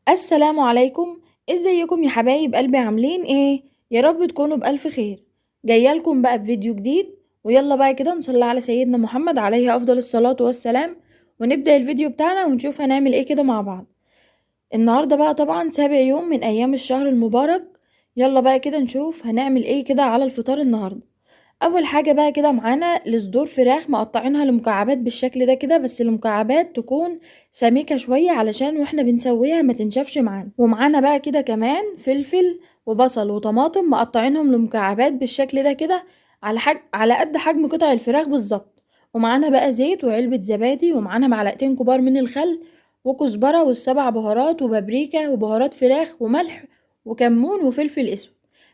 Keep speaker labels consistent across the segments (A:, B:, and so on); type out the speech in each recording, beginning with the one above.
A: السلام عليكم، ازيكم يا حبايب قلبي؟ عاملين ايه؟ يا رب تكونوا بألف خير. جايالكم بقى بفيديو جديد، ويلا بقى كده نصلي على سيدنا محمد عليه افضل الصلاة والسلام، ونبدأ الفيديو بتاعنا ونشوف هنعمل ايه كده مع بعض. النهاردة بقى طبعا سابع يوم من ايام الشهر المبارك، يلا بقى كده نشوف هنعمل ايه كده على الفطار النهاردة. اول حاجة بقى كده معانا لصدور فراخ مقطعينها لمكعبات بالشكل ده كده، بس المكعبات تكون سميكة شوية علشان واحنا بنسويها ما تنشفش معانا. ومعانا بقى كده كمان فلفل وبصل وطماطم مقطعينهم لمكعبات بالشكل ده كده على قد حجم قطع الفراخ بالظبط. ومعانا بقى زيت وعلبة زبادي، ومعانا معلقتين كبار من الخل وكزبرة والسبع بهارات وبابريكا وبهارات فراخ وملح وكمون وفلفل اسود.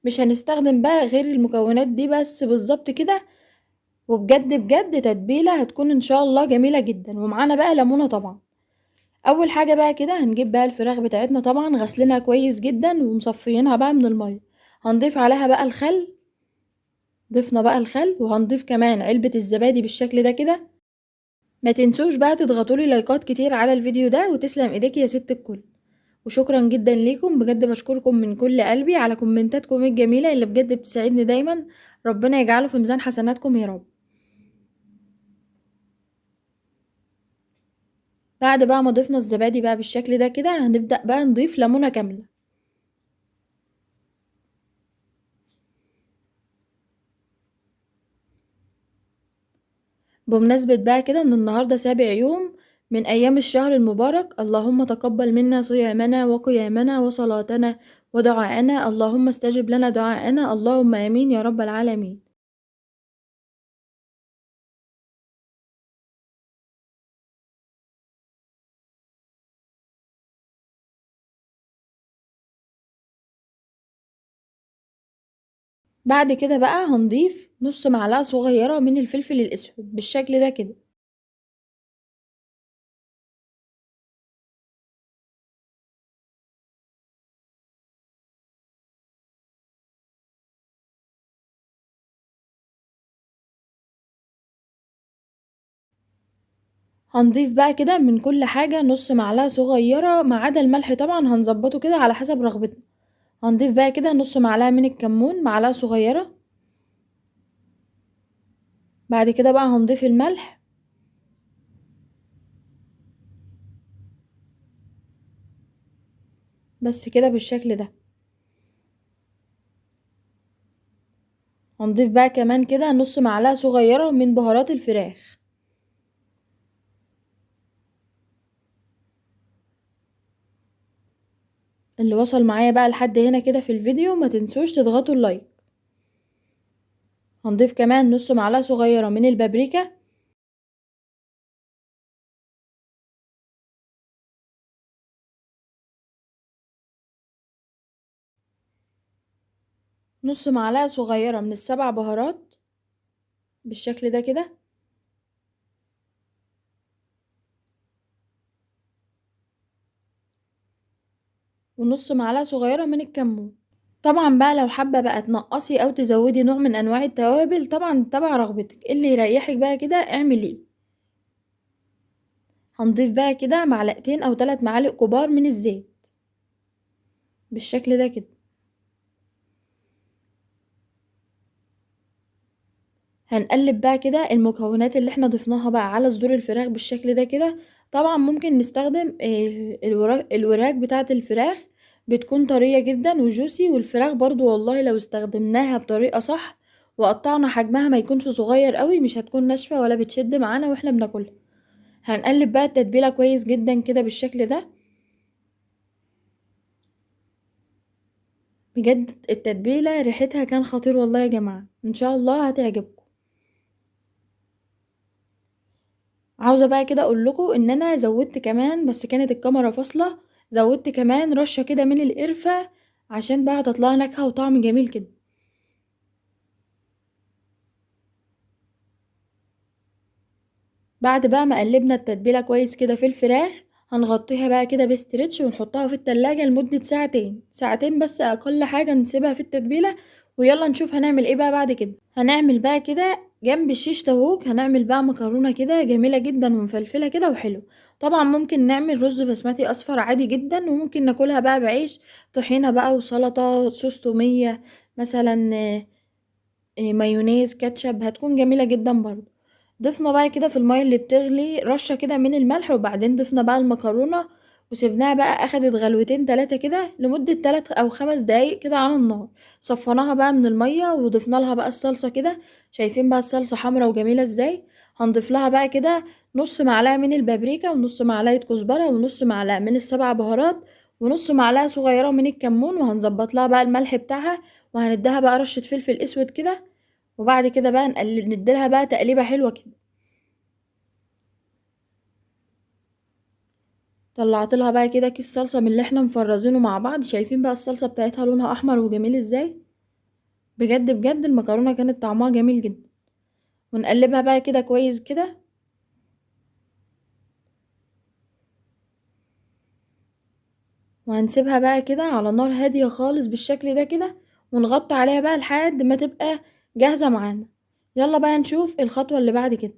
A: مش هنستخدم بقى غير المكونات دي بس بالظبط كده، وبجد بجد تتبيلة هتكون ان شاء الله جميلة جدا. ومعانا بقى ليمونة طبعا. اول حاجة بقى كده هنجيب بقى الفراخ بتاعتنا طبعا غسلينها كويس جدا ومصفيينها بقى من المية. هنضيف عليها بقى الخل، ضفنا بقى الخل، وهنضيف كمان علبة الزبادي بالشكل ده كده. ما تنسوش بقى تضغطوا لي لايكات كتير على الفيديو ده، وتسلم ايديك يا ست الكل. وشكرا جدا ليكم، بجد بشكركم من كل قلبي على كومنتاتكم الجميلة اللي بجد بتسعدني دايما، ربنا يجعله في ميزان حسناتكم يا رب. بعد بقى ما ضفنا الزبادي بقى بالشكل ده كده، هنبدأ بقى نضيف ليمونة كاملة. بمناسبة بقى كده ان النهاردة سابع يوم من ايام الشهر المبارك، اللهم تقبل منا صيامنا وقيامنا وصلاتنا ودعاءنا، اللهم استجب لنا دعاءنا، اللهم امين يا رب العالمين. بعد كده بقى هنضيف نص معلقة صغيرة من الفلفل الاسود بالشكل ده كده. هنضيف بقى كده من كل حاجة نص معلقة صغيرة ما عدا الملح طبعا هنظبطه كده على حسب رغبتنا. هنضيف بقى كده نص معلقة من الكمون، معلقة صغيرة. بعد كده بقى هنضيف الملح. بس كده بالشكل ده. هنضيف بقى كمان كده نص معلقة صغيرة من بهارات الفراخ. اللي وصل معايا بقى لحد هنا كده في الفيديو ما تنسوش تضغطوا اللايك. هنضيف كمان نص معلقة صغيرة من البابريكا. نص معلقة صغيرة من السبع بهارات بالشكل ده كده. ونص معلقة صغيرة من الكمون. طبعا بقى لو حابة بقى تنقصي او تزودي نوع من انواع التوابل طبعا تبع رغبتك، اللي يريحك بقى كده اعمليه. هنضيف بقى كده معلقتين او 3 معالق كبار من الزيت بالشكل ده كده. هنقلب بقى كده المكونات اللي احنا ضفناها بقى على صدور الفراخ بالشكل ده كده. طبعا ممكن نستخدم الوراك بتاعة الفراخ، بتكون طرية جدا وجوسي، والفراخ برضو والله لو استخدمناها بطريقة صح وقطعنا حجمها ما يكونش صغير قوي مش هتكون ناشفة ولا بتشد معانا واحنا بناكلها. هنقلب بقى التتبيلة كويس جدا كده بالشكل ده. بجد التتبيلة ريحتها كان خطير والله يا جماعة، ان شاء الله هتعجبكم. عاوزة بقى كده اقول لكم ان انا زودت كمان، بس كانت الكاميرا فاصلة، زودت كمان رشة كده من القرفة عشان بقى تطلع نكهة وطعم جميل كده. بعد بقى ما قلبنا التتبيلة كويس كده في الفراخ، هنغطيها بقى كده بستريتش ونحطها في التلاجة لمدة ساعتين، ساعتين بس اقل حاجة نسيبها في التتبيلة. ويلا نشوف هنعمل ايه بقى بعد كده. هنعمل بقى كده جنب الشيش طاووق هنعمل بقى مكرونة كده جميلة جدا ومفلفلة كده وحلو. طبعا ممكن نعمل رز بسمتي اصفر عادي جدا، وممكن ناكلها بقى بعيش طحينة بقى وسلطة صوص تومية مثلا، مايونيز، كاتشب، هتكون جميلة جدا برضو. ضفنا بقى كده في المية اللي بتغلي رشة كده من الملح، وبعدين ضفنا بقى المكرونة وسيبناها بقى اخدت غلوتين 3 كده لمدة 3 او 5 دقايق كده على النار. صفيناها بقى من المية وضفنا لها بقى الصلصة كده. شايفين بقى الصلصة حمرا وجميلة ازاي. هنضيف لها بقى كده نص معلقة من البابريكا ونص معلقة كزبرة ونص معلقة من السبع بهارات ونص معلقة صغيرة من الكمون، وهنظبط لها بقى الملح بتاعها، وهنديها بقى رشة فلفل اسود كده. وبعد كده بقى نديلها بقى تقليبة حلوة كده. طلعت لها بقى كده كيس صلصة من اللي احنا مفرزينه مع بعض. شايفين بقى الصلصة بتاعتها لونها احمر وجميل ازاي. بجد بجد المكرونة كانت طعمها جميل جدا. ونقلبها بقى كده كويس كده. وهنسيبها بقى كده على نار هادية خالص بالشكل ده كده، ونغطي عليها بقى لحد ما تبقى جاهزة معانا. يلا بقى نشوف الخطوة اللي بعد كده.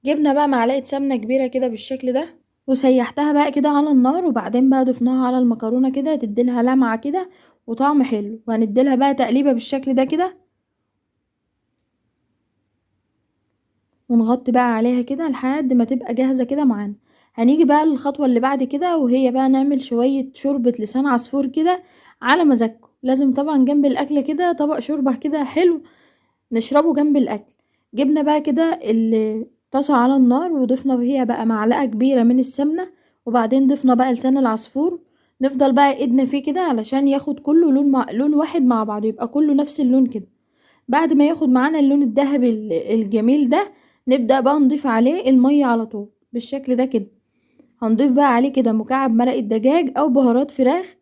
A: جبنا بقى معلقة سمنة كبيرة كده بالشكل ده، وسيحتها بقى كده على النار، وبعدين بقى ضفناها على المكرونة كده تديلها لمعة كده وطعم حلو. وهنديلها بقى تقليبة بالشكل ده كده، ونغطي بقى عليها كده لحد ما تبقى جاهزة كده معانا. هنيجي بقى للخطوة اللي بعد كده، وهي بقى نعمل شوية شوربة لسان عصفور كده على مزاجكم. لازم طبعا جنب الاكل كده طبق شوربة كده حلو نشربه جنب الاكل. جبنا بقى كده الطاسة على النار، وضفنا فيها بقى معلقة كبيرة من السمنة، وبعدين ضفنا بقى لسان العصفور. نفضل بقى ايدنا فيه كده علشان ياخد كله لون واحد مع بعضه، يبقى كله نفس اللون كده. بعد ما ياخد معانا اللون الذهبي الجميل ده، نبدأ بقى نضيف عليه المية على طول بالشكل ده كده. هنضيف بقى عليه كده مكعب مرق الدجاج او بهارات فراخ،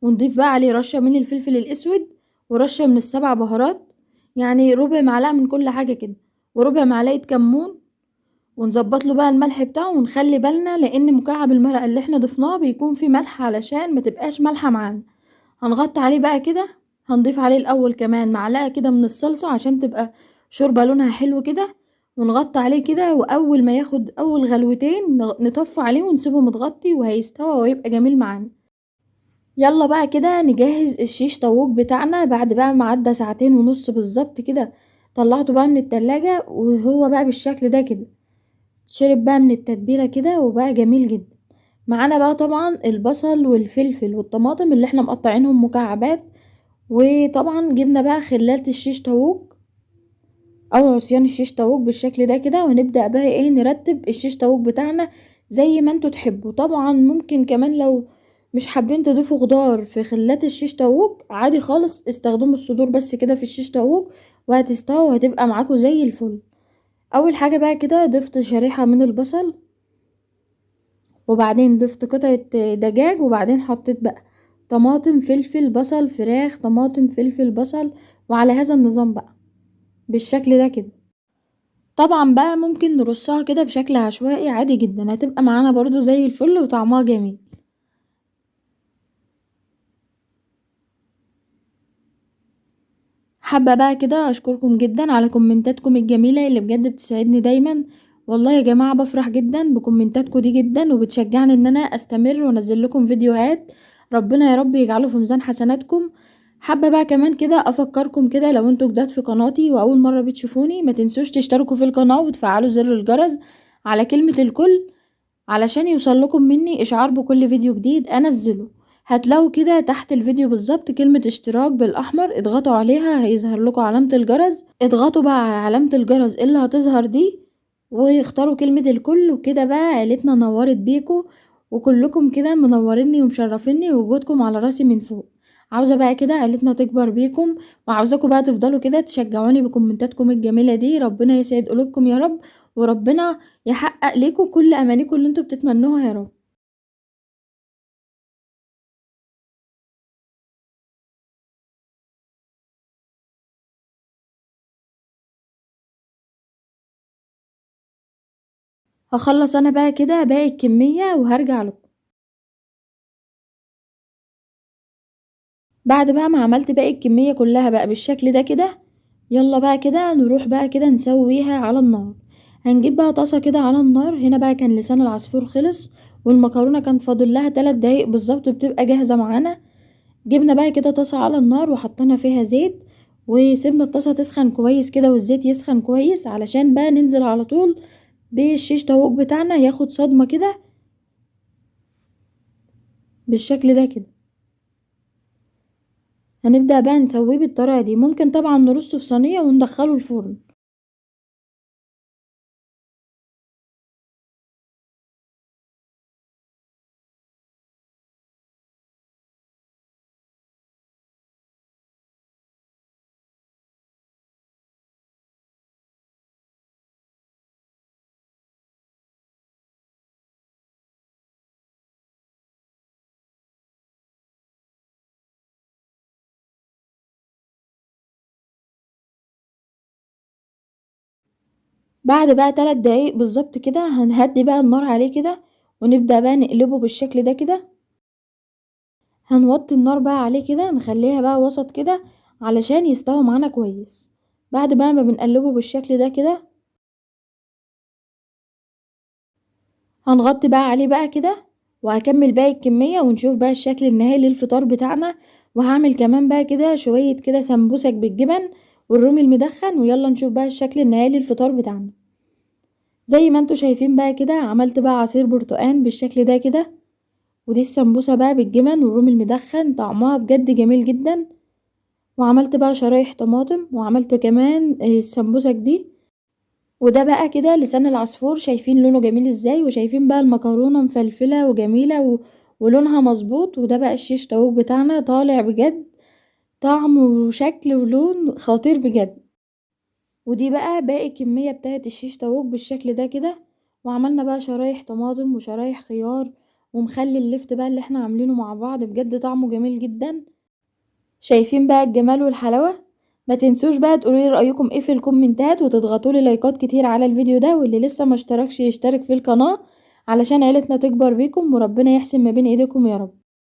A: ونضيف بقى عليه رشة من الفلفل الاسود ورشة من السبع بهارات، يعني ربع معلقة من كل حاجة كده، وربع معلقة كمون، ونظبط له بقى الملح بتاعه. ونخلي بالنا لان مكعب المرق اللي احنا ضفناه بيكون فيه ملح علشان ما تبقاش مالحة معانا. هنغطي عليه بقى كده. هنضيف عليه الاول كمان معلقة كده من الصلصة عشان تبقى شوربة لونها حلو كده، ونغطي عليه كده. واول ما ياخد اول غلوتين نطفي عليه ونسيبه متغطي، وهيستوى ويبقى جميل معانا. يلا بقى كده نجهز الشيش طاووق بتاعنا. بعد بقى ما عدى ساعتين ونص بالظبط كده، طلعته بقى من التلاجة، وهو بقى بالشكل ده كده شرب بقى من التتبيلة كده وبقى جميل جدا. معانا بقى طبعا البصل والفلفل والطماطم اللي احنا مقطعينهم مكعبات، وطبعا جبنا بقى خلالة الشيش طاووق او عصيان الشيش طاووق بالشكل ده كده. وهنبدأ بقى نرتب الشيش طاووق بتاعنا زي ما انتوا تحبوا. طبعا ممكن كمان لو مش حابين تضيفوا خضار في خلات الشيش طاووق عادي خالص، استخدموا الصدور بس كده في الشيش طاووق وهتستوي وهتبقى معاكم زي الفل. اول حاجة بقى كده ضفت شريحة من البصل، وبعدين ضفت قطعة دجاج، وبعدين حطيت بقى طماطم فلفل بصل فراخ طماطم فلفل بصل، وعلى هذا النظام بقى بالشكل ده كده. طبعا بقى ممكن نرصها كده بشكل عشوائي عادي جدا، هتبقى معانا برضو زي الفل وطعمها جميل. حابة بقى كده اشكركم جدا على كومنتاتكم الجميلة اللي بجد بتسعدني دايما. والله يا جماعة بفرح جدا بكومنتاتكم دي جدا، وبتشجعني ان انا استمر وانزل لكم فيديوهات. ربنا يا رب يجعله في ميزان حسناتكم. حابة بقى كمان كده افكركم كده، لو انتوا جداد في قناتي واول مرة بتشوفوني ما تنسوش تشتركوا في القناة وتفعلوا زر الجرس على كلمة الكل علشان يوصل لكم مني اشعار بكل فيديو جديد انزله. هتلاقوا كده تحت الفيديو بالظبط كلمة اشتراك بالاحمر، اضغطوا عليها هيظهر لكم علامة الجرس. اضغطوا بقى على علامة الجرس اللي هتظهر دي واختاروا كلمة الكل، وكده بقى عيلتنا نورت بيكو، وكلكم كده منوريني ومشرفيني ووجودكم على راسي من فوق. عاوزة بقى كده عيلتنا تكبر بيكم، وعاوزاكم بقى تفضلوا كده تشجعوني بكومنتاتكم الجميلة دي. ربنا يسعد قلوبكم يا رب، وربنا يحقق لكم كل امانيكم اللي انتوا بتتمنوها يا رب. هخلص انا بقى كده باقي الكمية وهرجع لكم. بعد بقى ما عملت باقي الكمية كلها بقى بالشكل ده كده، يلا بقى كده نروح بقى كده نسويها على النار. هنجيب بقى طاسة كده على النار. هنا بقى كان لسان العصفور خلص، والمكرونة كان فاضل لها 3 دقايق بالظبط بتبقى جاهزة معانا. جبنا بقى كده طاسة على النار وحطينا فيها زيت، وسيبنا الطاسة تسخن كويس كده والزيت يسخن كويس، علشان بقى ننزل على طول بالشيش طاووق بتاعنا ياخد صدمة كده بالشكل ده كده. هنبدأ بقى نسويه بالطريقة دي. ممكن طبعا نرصه في صينية وندخله الفرن. بعد بقى 3 دقايق بالظبط كده هنهدي بقى النار عليه كده، ونبدأ بقى نقلبه بالشكل ده كده. هنوطي النار بقى عليه كده، نخليها بقى وسط كده علشان يستوي معانا كويس. بعد بقى ما بنقلبه بالشكل ده كده هنغطي بقى عليه بقى كده، وهكمل باقي الكمية ونشوف بقى الشكل النهائي للفطار بتاعنا. وهعمل كمان بقى كده شوية كده سمبوسك بالجبن والرومي المدخن، ويلا نشوف بقى الشكل النهائي للفطار بتاعنا. زي ما انتوا شايفين بقى كده عملت بقى عصير برتقان بالشكل ده كده، ودي السمبوسة بقى بالجبن والرومي المدخن، طعمها بجد جميل جدا. وعملت بقى شرايح طماطم، وعملت كمان السمبوسك دي. وده بقى كده لسان العصفور، شايفين لونه جميل ازاي، وشايفين بقى المكرونة مفلفلة وجميلة ولونها مظبوط. وده بقى الشيش طاووق بتاعنا طالع بجد طعم وشكل ولون خطير بجد. ودي بقى باقي الكمية بتاعت الشيش طاووق بالشكل ده كده. وعملنا بقى شرايح طماطم وشرايح خيار ومخلي اللفت بقى اللي احنا عاملينه مع بعض، بجد طعمه جميل جدا. شايفين بقى الجمال والحلاوة؟ ما تنسوش بقى تقولوا لي رأيكم ايه في الكومنتات، وتضغطوا لي لايكات كتير على الفيديو ده، واللي لسه ما اشتركش يشترك في القناة علشان عيلتنا تكبر بيكم، وربنا يحسن ما بين ايديكم يا رب.